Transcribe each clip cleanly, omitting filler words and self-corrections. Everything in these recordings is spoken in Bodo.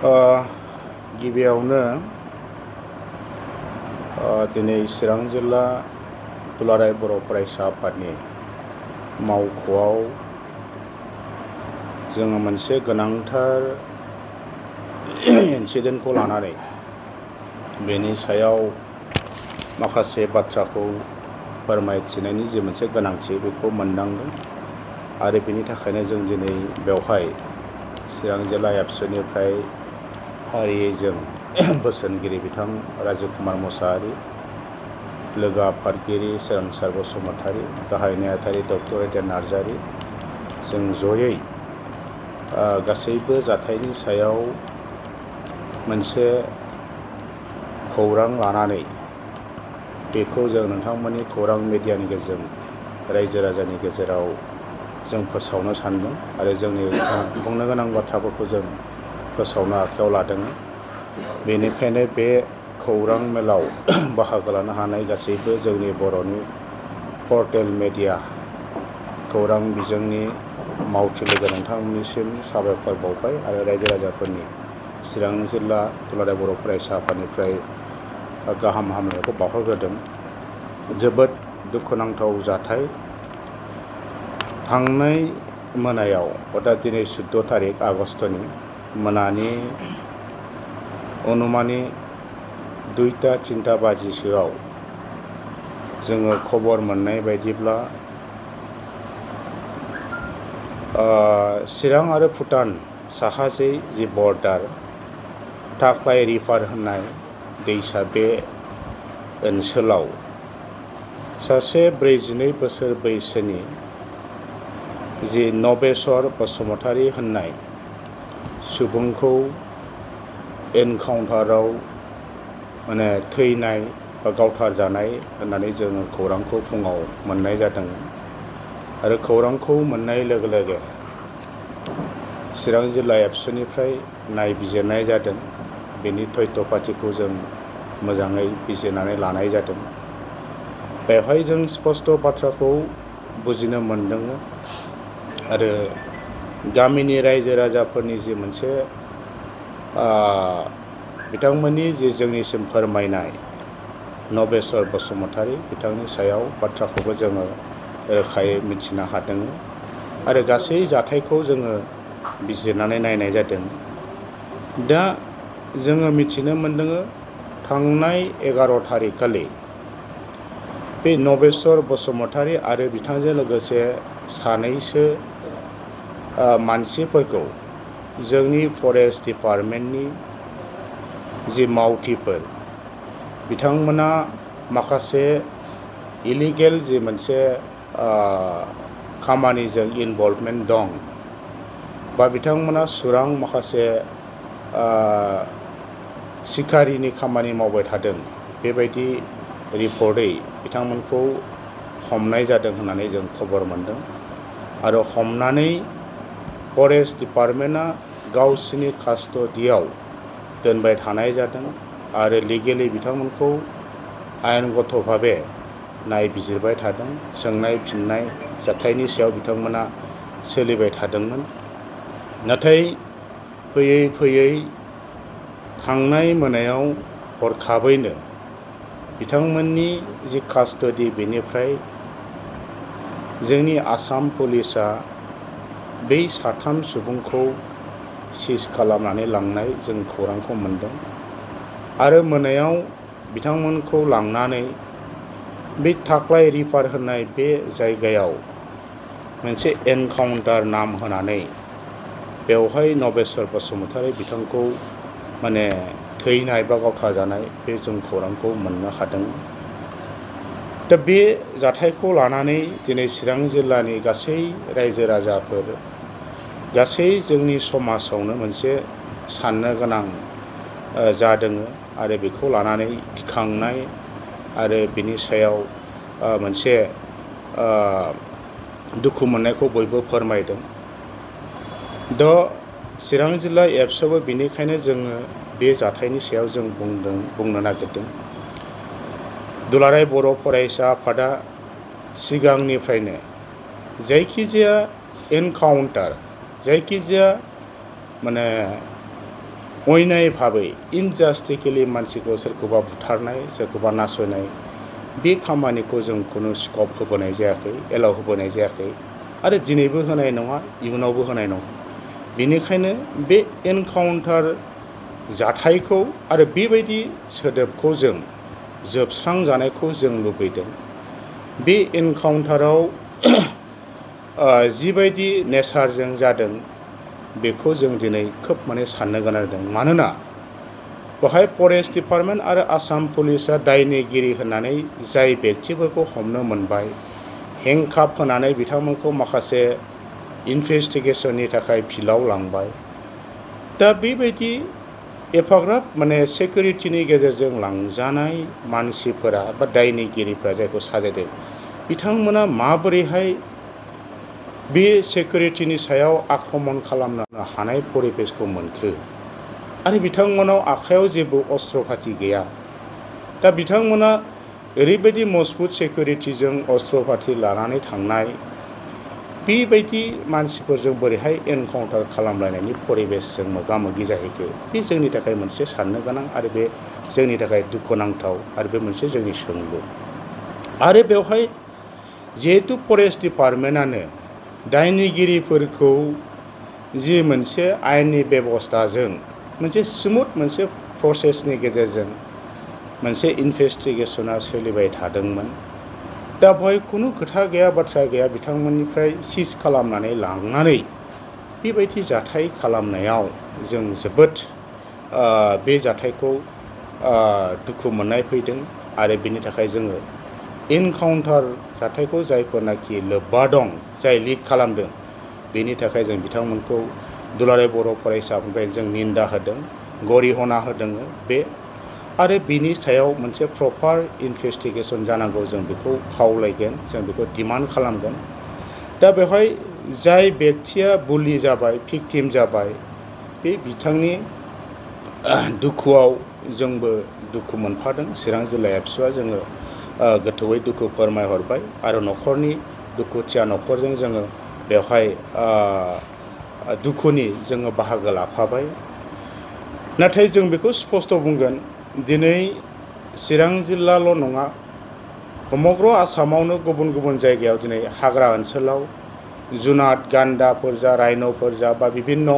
गिबियावनो दिनै चिरां जिल्ला दुलाराय बर' फरायसा आफादनि मावख'आव जोङो मोनसे गोनांथार इन्सिडेन्टखौ लानानै बेनि सायाव माखासे बाथ्राखौ फोरमायथिनायनि जे मोनसे गोनांथि बेखौ मोनदांदों आरो बेनि थाखायनो जों दिनै बेवहाय चिरां जिल्ला एबसुनिफ्राय फारियै जों बोसोनगिरि बिथां राजीव कुमार मुसाहारि, लोगो आफादगिरि सोरांसार बसुमतारी, गाहाय नेहाथारि डक्टर एडेन नार्जारी, जों जयै गासैबो जाथायनि सायाव मोनसे खौरां लानानै बेखौ जों नोंथांमोननि खौरां मिडियानि गेजेरजों रायजो राजानि गेजेराव जों फोसावनो सानदों आरो जोंनि बुंनो गोनां बाथ्राफोरखौ जों फोसावनो आखायाव लादों। बेनिखायनो बे खौरां मेलाव बाहागो लानो हानाय गासैबो जोंनि बर'नि पर्टेल मेडिया खौरां बिजोंनि मावथि लोगो नोंथांमोननिसिम साबायखर बावबाय आरो रायजो राजाफोरनि चिरां जिल्ला दुलाराय बर' फरायसा आफादनिफ्राय गाहाम हामलायनायखौ बावहरग्रोदों। जोबोद दुखुनांथाव जाथाय। थांनाय मोनायाव अर्थात दिनै 14 तारिख आगस्तनि मोनानि अनुमानि 2-3 बाजिसोआव जोङो खबर मोननाय बायदिब्ला चिरां आरो भुटान साहाजै जि बर्डार टाक्लाय रिभार होननाय दैसा बे ओनसोलाव सासे 42 बोसोर बैसोनि जि नबेस्वर बसुमतारी होननाय सुबुंखौ एनकाउन्टाराव थैनाय बा गावथारजानाय होननानै जोङो खौरांखौ फुङाव मोननाय जादों आरो खौरांखौ मोननाय लोगो लोगो चिरां जिल्ला एबसुनिफ्राय नायबिजिरनाय जादों। बेनि तथ्य-पाथिखौ जों मोजाङै बिजिरनानै लानाय जादों। बेवहाय जों स्पष्ट बाथ्राखौ बुजिनो मोनदों आरो गामिनि रायजो राजाफोरनि जि मोनसे बिथांमोननि जि जोंनिसिम फोरमायनाय नबेस्वर बसुमतारी बिथांनि सायाव बाथ्राखौबो जोङो रोखायै मिथिनो हादों आरो गासै जाथायखौ जोङो बिजिरनानै नायनाय जादों। दा जोङो मिथिनो मोनदों थांनाय 11 तारिखखालि बे नबेस्वर बसुमतारी आरो बिथांजों लोगोसे सानैसो मानसिफोरखौ जोंनि फरेस्ट डिपार्टमेन्टनि जि मावथिफोर बिथांमोना माखासे इलिगेल जि मोनसे खामानिजों इनभल्भमेन्ट दं बा बिथांमोना सुरां माखासे सिखारिनि खामानि मावबाय थादों बेबायदि रिपर्टै बिथांमोनखौ हमनाय जादों होननानै जों खबर मोनदों आरो हमनानै फरेस्ट डिपार्टमेन्टआ गावसिनि कास्टडियाव दोनबाय थानाय जादों आरो लिगेलि बिथांमोनखौ आयेनगत भाबे नायबिजिरबाय थादों। सोंनाय फिननाय जाथायनि सायाव बिथांमोना सोलिबाय थादोंमोन। नाथाय फैयै फैयै थांनाय मोनायाव हरखाबैनो बिथांमोननि जि कास्टडि बेनिफ्राय जोंनि आसाम पुलिसा बै 3 सुबुंखौ सिज खालामनानै लांनाय जों खौरांखौ मोनदों आरो मोनायाव बिथांमोनखौ लांनानै बे टाक्लाय रिभार होननाय बे जायगायाव मोनसे एनकाउन्टार नाम होनानै बेवहाय नबेस्वर बसुमतारी बिथांखौ थैनाय बा गावथारजानाय बे जों खौरांखौ मोननो हादों। दा बे जाथायखौ लानानै दिनै चिरां जिल्लानि गासै रायजो राजाफोर गासै जोंनि समाजावनो मोनसे साननो गोनां जादों आरो बेखौ लानानै गिखांनाय आरो बिनि सायाव मोनसे दुखु मोननायखौ बयबो फोरमायदों। दा चिरां जिल्ला एबसुआवबो बेनिखायनो जोङो बे जाथायनि सायाव जों बुंनो नागिरदों। दुलाराय बर' फरायसा आफादा सिगांनिफ्रायनो जायखिजाया एनकाउन्टार जायखिजाया अयनाय भाबै इनजास्टिकेलि मानसिखौ सोरखौबा बुथारनाय सोरखौबा नासयनाय बे खामानिखौ जों खुनु स्कप होबोनाय जायाखै एलाव होबोनाय जायाखै आरो दिनैबो होनाय नङा इयुनावबो होनाय नङा बेनिखायनो बे एनकाउन्टार जाथायखौ आरो बेबायदि सोदोबखौ जों जोबस्रांजानायखौ जों लुबैदों बे एनकाउन्टाराव जिबायदि नेचारजों जादों बेखौ जों दिनै खोब साननो गोनां जादों मानोना बेवहाय फरेस्ट डिपार्टमेन्ट आरो आसाम पुलिसा दायनिगिरि होननानै जाय बेक्तिफोरखौ हमनो मोनबाय हेंकाप होनानै बिथांमोनखौ माखासे इनभेस्टिगेशननि थाखाय फिल्डआव लांबाय दा बेबायदि एफाग्राब सिकिउरिटिनि गेजेरजों लांजानाय मानसिफोरा बा दायनिगिरिफोरा जायखौ साजायदों बिथांमोना माबोरैहाय बे सिकिउरिटिनि सायाव आक्रमण खालामनो हानाय परिबेसखौ मोनखो आरो बिथांमोनाव आखायाव जेबो अस्त्र पाति गैया दा बिथांमोना ओरैबायदि मजबुत सिकिउरिटिजों अस्त्र पाति लानानै थांनाय बेबायदि मानसिफोरजों बोरैहाय एनकाउन्टार खालामलायनायनि परिबेसजों मोगा मोगि जाहैखो बे जोंनि थाखाय मोनसे साननो गोनां आरो बे जोंनि थाखाय दुखुनांथाव आरो बे मोनसे जोंनि सोंलु आरो बेवहाय जिहेतु फरेस्ट डिपार्टमेन्टआनो दायनिगिरिफोरखौ जि मोनसे आयेननि बेबस्थाजों मोनसे स्मुथ मोनसे प्रसेसनि गेजेरजों मोनसे इनभेस्टिगेशना सोलिबाय थादोंमोन दा बेवहाय खुनु खोथा गैया बाथ्रा गैया बिथांमोननिफ्राय सिज खालामनानै लांनानै बेबायदि जाथाय खालामनायाव जों जोबोद बे जाथायखौ दुखु मोननाय फैदों आरो बेनि थाखाय जोङो एनकाउन्टार जाथायखौ जायफोरनाखि लोब्बा दं जाय लिड खालामदों बेनि थाखाय जों बिथांमोनखौ दुलाराय बर' फरायसाफोरनिफ्राय जों निन्दा होदों गरिहना होदों बे आरो बिनि सायाव मोनसे प्रपार इनभेस्टिगेशन जानांगौ जों बेखौ खावलायगोन जों बेखौ डिमान्ड खालामगोन दा बेवहाय जाय बेक्तिया बुलि जाबाय भिक्टिम जाबाय बे बिथांनि दुखुआव जोंबो दुखु मोनफादों चिरां जिल्ला एबसुआ जोङो गोथौयै दुखु फोरमायहरबाय आरो न'खरनि दुखुथिया न'खरजों जोङो बेवहाय दुखुनि जोङो बाहागो लाफाबाय नाथाय जों बेखौ स्पष्ट बुंगोन दिनै चिरां जिल्लाल' नङा समग्र आसामावनो गुबुन गुबुन जायगायाव दिनै हाग्रा ओनसोलाव जुनाद गान्दाफोर जा राइन'फोर जा बा बिभिन्न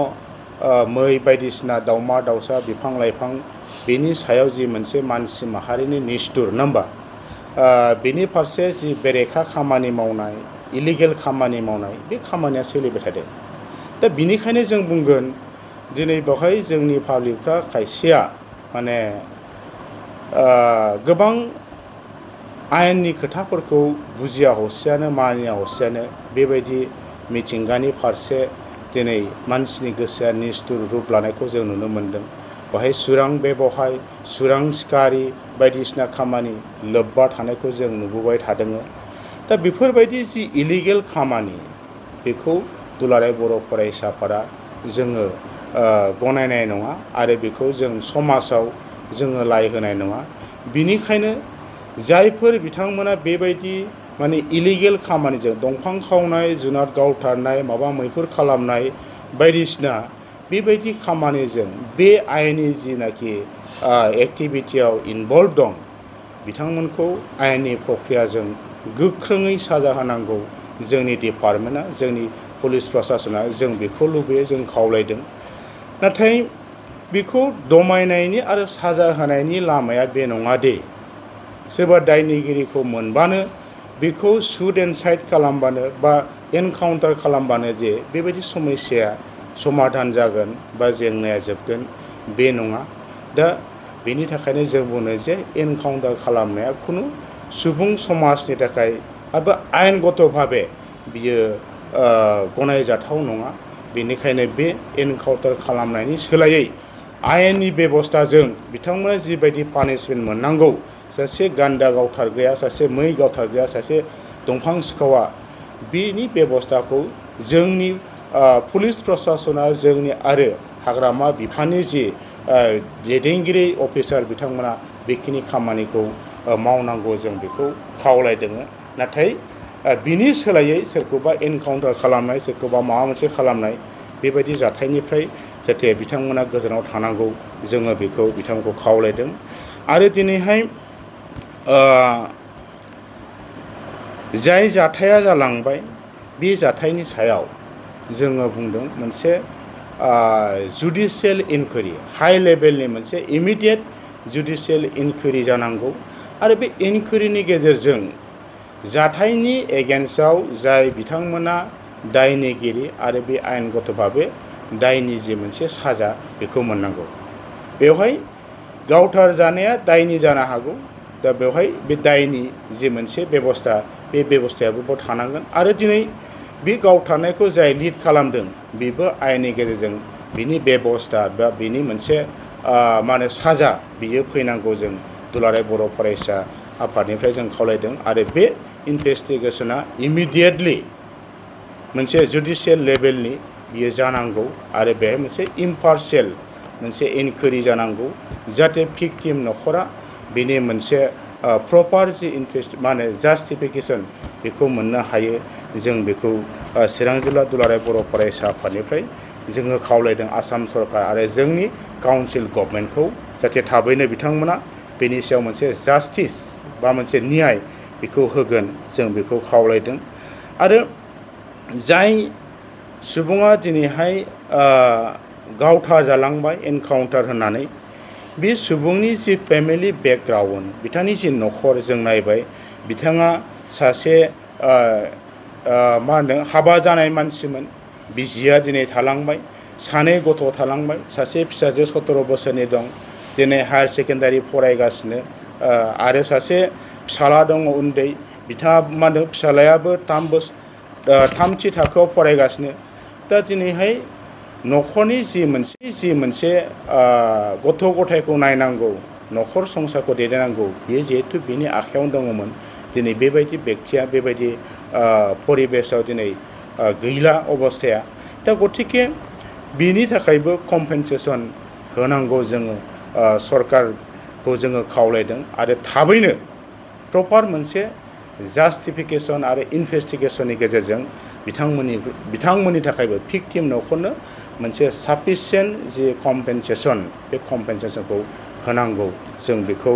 मै बायदिसिना दाउमा दाउसा बिफां लाइफां बेनि सायाव जि मोनसे मानसि माहारिनि निष्ठुर नङा होमबा बेनि फारसे जि बेरेखा खामानि मावनाय इलिगेल खामानि मावनाय बे खामानिया सोलिबाय थादों दा बिनिखायनो जों बुंगोन दिनै बेवहाय जोंनि पाब्लिकफ्रा खायसेया गोबां आयेननि खोथाफोरखौ बुजिया हसियानो मानिया हसियानो बेबायदि मिथिंगानि फारसे दिनै मानसिनि गोसोआ निष्ठुर रूप लानायखौ जों नुनो मोनदों बेवहाय बेवहाय सुरां सिखारि बायदिसिना खामानि लोब्बा थानायखौ जों नुबोबाय थादों दा बेफोरबायदि जि इलिगेल खामानि बेखौ दुलाराय बर' फरायसाफोरा जोङो गनायनाय नङा आरो बेखौ जों समाजाव जोङो लाय होनाय नङा बिनिखायनो जायफोर बिथांमोना बेबायदि इलिगेल खामानिजों दंफां खावनाय जुनाद गावथारनाय माबा मैहुर खालामनाय बायदिसिना बेबायदि खामानिजों बे आयेननि जिनाखि एक्टिभिटियाव इनभल्भ दं बिथांमोनखौ आयेननि प्रक्रियाजों गोख्रोङै साजा होनांगौ जोंनि डिपार्टमेन्टआ जोंनि पुलिस प्रशासना जों बेखौ लुबैयो जों खावलायदों नाथाय बेखौ दमायनायनि आरो साजा होनायनि लामाया बे नङा दे सोरबा दायनिगिरिखौ मोनबानो बेखौ सुद एन्ड साइड खालामबानो बा एनकाउन्टार खालामबानो जे बेबायदि समस्याया समाधान जागोन बा जेंनाया जोबगोन बे नङा दा बेनि थाखायनो जों बुङो जे एनकाउन्टार खालामनाया खुनु सुबुं समाजनि थाखाय आरो आयेनगत भाबे बियो गनायजाथाव नङा बेनिखायनो बे एनकाउन्टार खालामनायनि सोलायै आयेननि बेबस्थाजों बिथांमोना जिबायदि पानिशमेन्ट मोननांगौ सासे गान्दा गावथारग्राया सासे मै गावथारग्राया सासे दंफां सिखावा बेनि बेबस्थाखौ जोंनि पुलिस प्रशासना जोंनि आरो हाग्रामा बिफाननि जि दैदेनगिरि अफिसार बिथांमोना बेखिनि खामानिखौ मावनांगौ जों बेखौ खावलायदों नाथाय बिनि सोलायै सोरखौबा एनकाउन्टार खालामनाय सोरखौबा माबा मोनसे खालामनाय बेबायदि जाथायनिफ्राय जाहाथे बिथांमोना गोजानाव थानांगौ जोङो बेखौ बिथांमोनखौ खावलायदों। आरो दिनैहाय जाय जाथाया जालांबाय बे जाथायनि सायाव जोङो बुंदों मोनसे जुडिशियेल इनकुवेरि हाइ लेभेलनि मोनसे इमिडियेट जुडिशियेल इनकुवेरि जानांगौ। आरो बे इनकुवेरिनि गेजेरजों जाथायनि एगेन्स्टआव जाय बिथांमोना दायनिगिरि आरो बे आयेनगत भाबै दायनि जे मोनसे साजा बेखौ मोननांगौ। बेवहाय गावथार जानाया दायनि जानो हागौ, दा बेवहाय बे दायनि जे मोनसे बेबस्था बे बेबस्थायाबो बाव थानांगोन। आरो दिनै बे गावथारनायखौ जाय लिड खालामदों बेबो आयेननि गेजेरजों बिनि बेबस्था बा बिनि मोनसे मा होनो साजा बियो फैनांगौ जों दुलाराय बर' फरायसा आफादनिफ्राय जों खावलायदों। आरो बे इनभेस्टिगेशना इमिडियेटलि मोनसे जुडिशियेल लेभेलनि बियो जानांगौ आरो बेहाय मोनसे इम्पार्शियेल मोनसे इनकुवेरि जानांगौ जाहाथे भिक्टिम न'खरा बिनि मोनसे प्रपार जि मा होनो जास्टिफिकेसन बेखौ मोननो हायो। जों बेखौ चिरां जिल्ला दुलाराय बर' फरायसा आफादनिफ्राय जोङो खावलायदों आसाम सरकार आरो जोंनि काउन्सिल गभर्नमेन्टखौ जाहाथे थाबैनो बिथांमोना बेनि सायाव मोनसे जास्टिस बा मोनसे न्याय बेखौ होगोन जों बेखौ खावलायदों। आरो जाय सुबुङा दिनैहाय गावथार जालांबाय एनकाउन्टार होननानै बे सुबुंनि जि फेमिलि बेकग्राउन्ड बिथांनि जि न'खर जों नायबाय बिथाङा सासे मा होनदों हाबा जानाय मानसिमोन, बिसिया दिनै थालांबाय, सानै गथ' थालांबाय, सासे फिसाजो 17 बोसोरनि दं दिनै हायार सेकेन्डारि फरायगासिनो आरो सासे फिसाला दङ उन्दै, बिथाङा मा होनदों फिसालायाबो थामथि थाखोआव फरायगासिनो। दा दिनैहाय न'खरनि जि मोनसे गथ' गथायखौ नायनांगौ, न'खर संसारखौ दैदेननांगौ बियो जिहेथु बिनि आखायावनो दङमोन। दिनै बेबायदि बेक्तिया बेबायदि परिबेसाव दिनै गैला अबस्थाया। दा गतिके बिनि थाखायबो कम्पेनसेसन होनांगौ जोङो सरकारखौ जोङो खावलायदों। आरो थाबैनो प्रपार मोनसे जास्टिफिकेसन आरो इनभेस्टिगेसननि गेजेरजों बिथांमोननि थाखायबो भिक्टिम न'खरनो मोनसे साफिसियेन्ट जि कम्पेनसेसन बे कम्पेनसेसनखौ होनांगौ जों बेखौ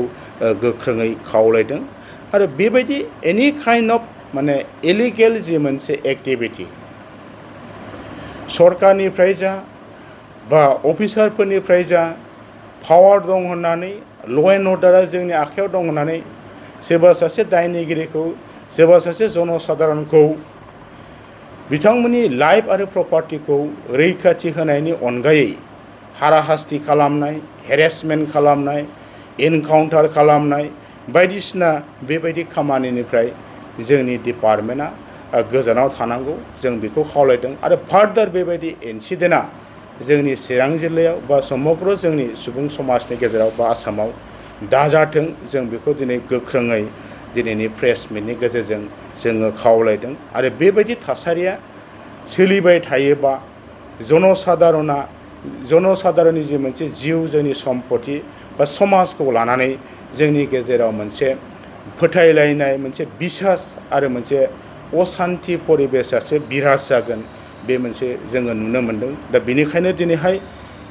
गोख्रोङै खावलायदों। आरो बेबायदि एनि काइन्ड अफ माने इलिगेल जि मोनसे एक्टिभिटि सरकारनिफ्राय जा बा अफिसारफोरनिफ्राय जा पावार दं होननानै ल' एन्ड अर्डारा जोंनि आखायाव दं होननानै सोरबा सासे दायनिगिरिखौ सोरबा सासे जनसाधारनखौ बिथांमोननि लाइफ आरो प्रपार्टिखौ रैखाथि होनायनि अनगायै हाराहास्ति खालामनाय, हेरेसमेन्ट खालामनाय, एनकाउन्टार खालामनाय बायदिसिना बेबायदि खामानिनिफ्राय जोंनि डिपार्टमेन्टआ गोजानाव थानांगौ जों बेखौ खावलायदों। आरो फार्दार बेबायदि इन्सिडेन्टआ जोंनि चिरां जिल्लायाव बा समग्र जोंनि सुबुं समाजनि गेजेराव बा आसामाव दाजाथों जों बेखौ दिनै गोख्रोङै दिनैनि प्रेस मिटनि गेजेरजों जोङो खावलायदों। आरो बेबायदि थासारिया सोलिबाय थायोबा जनसाधारननि जि मोनसे जिउ जोंनि सम्पति बा समाजखौ लानानै जोंनि गेजेराव मोनसे फोथायलायनाय मोनसे बिसास आरो मोनसे असान्ति परिबेसासो बिराज जागोन बे मोनसे जोङो नुनो मोनदों। दा बेनिखायनो दिनैहाय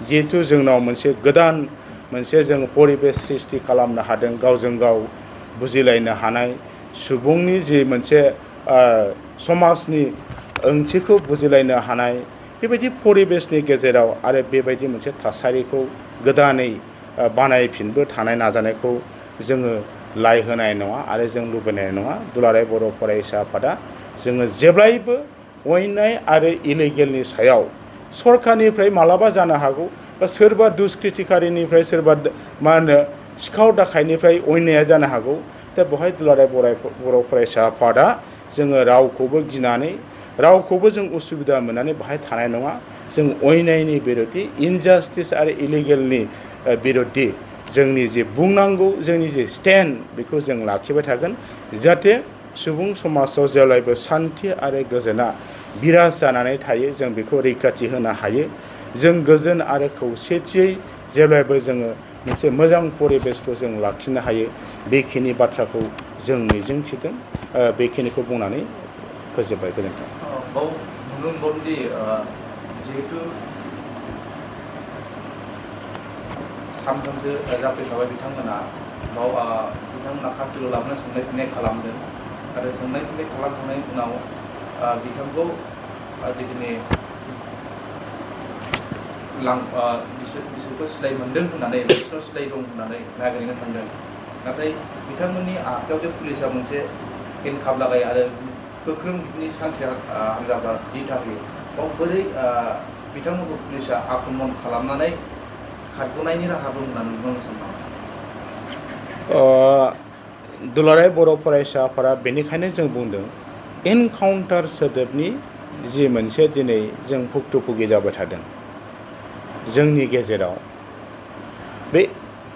जिहेथु जोंनाव मोनसे गोदान मोनसे जों परिबेस सृष्टि खालामनो हादों, गावजों गाव बुजिलायनो हानाय सुबुंनि जि मोनसे समाजनि ओंथिखौ बुजिलायनो हानाय बेबायदि परिबेसनि गेजेराव आरो बेबायदि मोनसे थासारिखौ गोदानै बानायफिनबो थानाय नाजानायखौ जोङो लाइ होनाय नङा आरो जों लुबैनाय नङा। दुलाराय बर' फरायसा आफादा जोङो जेब्लायबो अयनाय आरो इलिगेलनि सायाव सरकारनिफ्राय मालाबा जानो हागौ बा सोरबा दुष्कृतिकारिनिफ्राय सोरबा मा होनो सिखाव दाखायनिफ्राय अयनाया जानो हागौ। दा बेवहाय दुलाराय बर' फरायसा आफादा जोङो रावखौबो गिनानै रावखौबो जों उसुबिदा मोननानै बाहाय थानाय नङा। जों अयनायनि बिरोधि इनजास्टिस आरो इलिगेलनि बिरोधि जोंनि जे बुंनांगौ जोंनि जे स्टेन्ड बेखौ जों लाखिबाय थागोन जाहाथे सुबुं समाजाव जेब्लायबो सान्थि आरो गोजोना बिराज जानानै थायो जों बेखौ रैखाथि होनो हायो। जों गोजोन आरो खौसेथियै जेब्लायबो जोङो मोनसे मोजां परिबेसखौ जों लाखिनो हायो बेखिनि बाथ्राखौ जों मिजिंथिदों। बेखिनिखौ बुंनानै फोजोबबाय। गोजोन्थों। बाव नुनो मोनबावदोंदि जिहेतु सानफ्रोमबो जाफैखाबाय बिथांमोना बाव बिथांमोना कास्टडियाव लाबोना सोंनाय फिन्नाय खालामदों आरो सोंनाय फिन्नाय खालामखांनायनि उनाव बिथांखौ जिखिनि बिसोरखौ सिलाइ मोन्दों होननानै बिसोरनाव सिलाइ दं होननानै नागिरनो थांदों नाथाय बिथांमोननि आखायाव जे पुलिसा मोनसे हेन्डकाफ लागायो आरो गोख्रों बिदिनो सान्थि हान्जाफ्रा दिथा होयो बाव बोरै बिथांमोनखौ पुलिसा आक्रमण खालामनानै खारग'नायनि राहा दं होननानै बुंनो सानो दुलाराय बर' फरायसा आफादा बेनिखायनो जों बुंदों एनकाउन्टार सोदोबनि जि मोनसे दिनै जों भुक्तभोगि जाबाय थादों जोंनि गेजेराव बे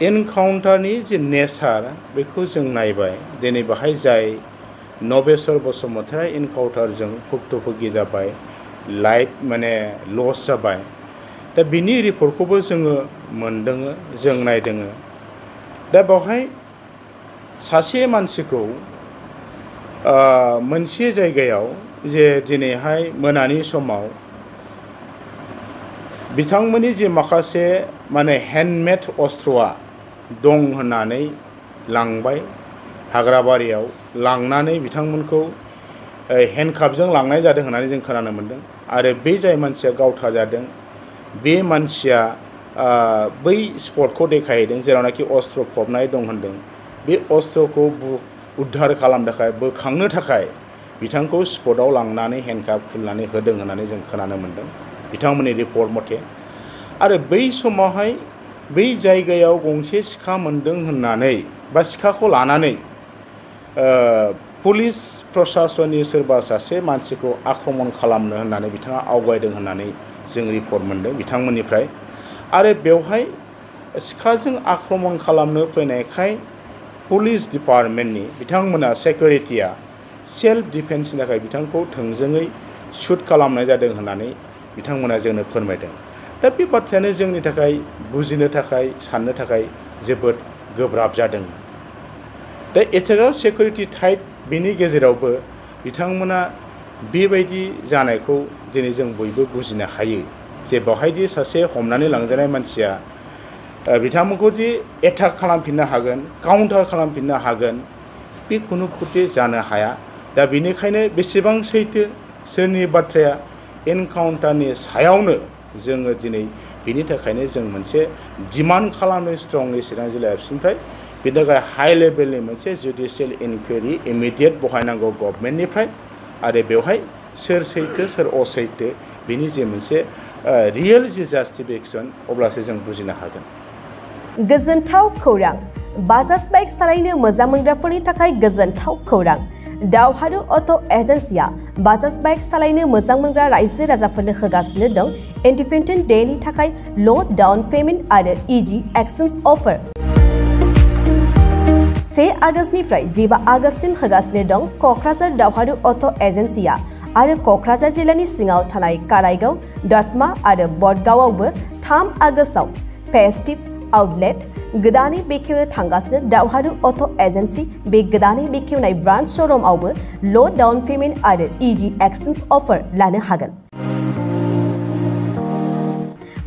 एनकाउन्टारनि जि नेचार बेखौ जों नायबाय दिनै बाहाय जाय नबेस्वर बसुमतारी एनकाउन्टारजों भुक्तभोगि जाबाय लाइफ माने लस जाबाय दा बिनि रिपर्टखौबो जोङो मोनदों जों नायदों दा बेवहाय सासे मानसिखौ मोनसे जायगायाव जे दिनैहाय मोनानि समाव बिथांमोननि जे माखासे माने हेन्डमेड अस्त्रआ दं होननानै लांबाय हाग्राबारियाव लांनानै बिथांमोनखौ हेन्डकाफजों लांनाय जादों होननानै जों खोनानो मोन्दों आरो बे जाय मानसिया गावथारजादों बे मानसिया बै स्पटखौ देखायहैदों जेरावनाखि अस्त्र फबनाय दं होनदों बे अस्त्रखौ उद्धार खालामनो थाखाय बोखांनो थाखाय बिथांखौ स्पटआव लांनानै हेन्डकाफ खुलिनानै होदों होननानै जों खोनानो मोन्दों बिथांमोननि रिपर्ट मथे आरो बै समावहाय बै जायगायाव गंसे सिखा मोन्दों होननानै बा सिखाखौ लानानै पुलिस प्रशासननि सोरबा सासे मानसिखौ आक्रमण खालामनो होननानै बिथाङा आवगायदों होननानै जों रिपर्ट मोन्दों बिथांमोननिफ्राय आरो बेवहाय सिखाजों आक्रमण खालामनो फैनायखाय पुलिस डिपार्टमेन्टनि बिथांमोना सिकिउरिटिया सेल्फ डिफेन्सनि थाखाय बिथांखौ थोंजोङै शुट खालामनाय जादों होननानै बिथांमोना जोंनो फोरमायदों दा बे बाथ्रायानो जोंनि थाखाय बुजिनो थाखाय साननो थाखाय जोबोद गोब्राब जादों दा एथेगाव सिकिउरिटि टाइट बिनि गेजेरावबो बिथांमोना बेबायदि जानायखौ दिनै जों बयबो बुजिनो हायो जे बेवहायदि सासे हमनानै लांजानाय मानसिया बिथांमोनखौ दि एटाक खालामफिननो हागोन काउन्टार खालामफिननो हागोन बे खुनु फुर्ति जानो हाया दा बेनिखायनो बेसेबां सैथो सोरनि बाथ्राया एनकाउन्टारनि सायावनो जोङो दिनै बिनि थाखायनो जों मोनसे डिमान्ड खालामो स्ट्रंलि चिरां जिल्ला एबसुनिफ्राय बेनि थाखाय हाइ लेभेलनि मोनसे जुडिशियेल इनकुवेरि इमिडियेट बहायनांगौ गभर्नमेन्टनिफ्राय आरो बेवहाय सोर सैथो सोर असैथो बिनि जे मोनसे रियेल जि जास्टिफिकेसन अब्लासो जों बुजिनो हागोन गोजोनथाव खौरां बाजाज बाइक सालायनो मोजां मोनग्राफोरनि थाखाय गोजोनथाव खौरां दावहारु अट' एजेन्सिया बाजाज बाइक सालायनो मोजां मोनग्रा रायजो राजाफोरनो होगासिनो दं इन्डिपेन्डेन्ट डेनि थाखाय ल' डाउन पेमेन्ट आरो इजि एक्सचेन्ज अफार 1 आगस्तनिफ्राय 15 आगस्तसिम होगासिनो दं क'क्राझार दावहारु अट' एजेन्सिया आरो क'क्राझार जिल्लानि सिङाव थानाय काराइगाव दतमा आरो बडगावआवबो 3 आगस्टआव फेस्टिभ आउटलेट गोदानै बेखेवनो थांगासिनो दावहारु अट' एजेन्सि बे गोदानै बेखेवनाय ब्रान्च श'रुमआवबो ल' डाउन पेमेन्ट आरो इजि एक्सचेन्ज अफार लानो हागोन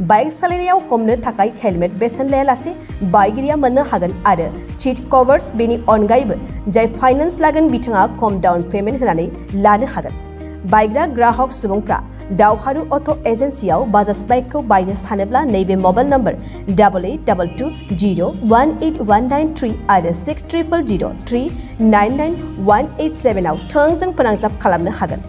बाइक सालायनायाव हमनो थाखाय हेलमेट बेसेन लायालासे बाइगिरिया मोननो हागोन आरो सीट कभार्स बेनि अनगायैबो जाय फाइनेन्स लागोन बिथाङा खम डाउन पेमेन्ट होनानै लानो हागोन बायग्रा ग्राहक सुबुंफ्रा दावहारु अट' एजेन्सियाव बाजाज बाइकखौ बायनो सानोब्ला नैबे मबाइल नम्बर 8822018193 आरो 600003991187 आव थोंजों फोनांजाब खालामनो हागोन